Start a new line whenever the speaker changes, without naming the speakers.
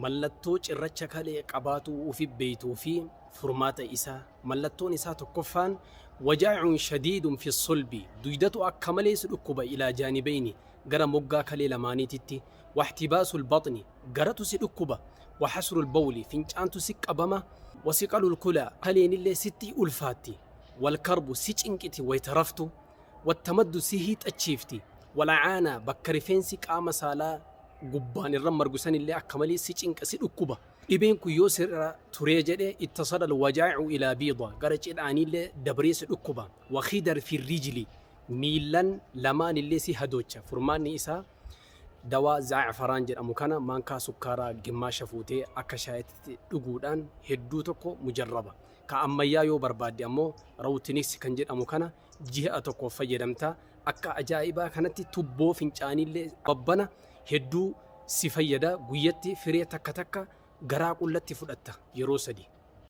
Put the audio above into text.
Mallattoo cirracha kalee qabaatuu ufi beeytuu fi furmaata isaa. Mallattoon isaa tokkoffaan wajaa'un shadiidun fi sulbi duydatu akka malee si dhukkuba ilaa jaanibeyni gara moggaa kalee lamaaniititti wahtibaasul baxni garatu si dhukkuba wahasrul bawli fincaantu si qabama wasiqalul kulaa kaleenillee sitti ulfaatti walkarbu si cinqiti wayta raftu wattamaddu si hiixachiifti wal'aana bakka rifeensi qaama saalaa gubbaan irra margu sanillee akka malee si cinqa si dhukkuba. Dhibeen kun yoo sirra turee jedhe ittasala alwajaa'i'u ilaa biida gara cidhaaniillee dabree si dhukkuba. Wa khidar fi rijli miillan lamaanillee si hadoocha. Furmaanni isaa dawaa zaa'afaraan jedhamu kana maankaa sukkaaraa gimmaasha fuutee akka shaayitti dhuguudhaan hedduu tokko mujarraba. Ka ammayyaa yoo barbaadde ammoo rawutinis kan jedhamu kana ji'a tokkoof fayyadamta. Akka ajaa'ibaa kanatti tubboo fincaaniillee babbana hedduu si fayyada. Guyyatti firee takka takka garaa qullatti fudhatta yeroo sadi.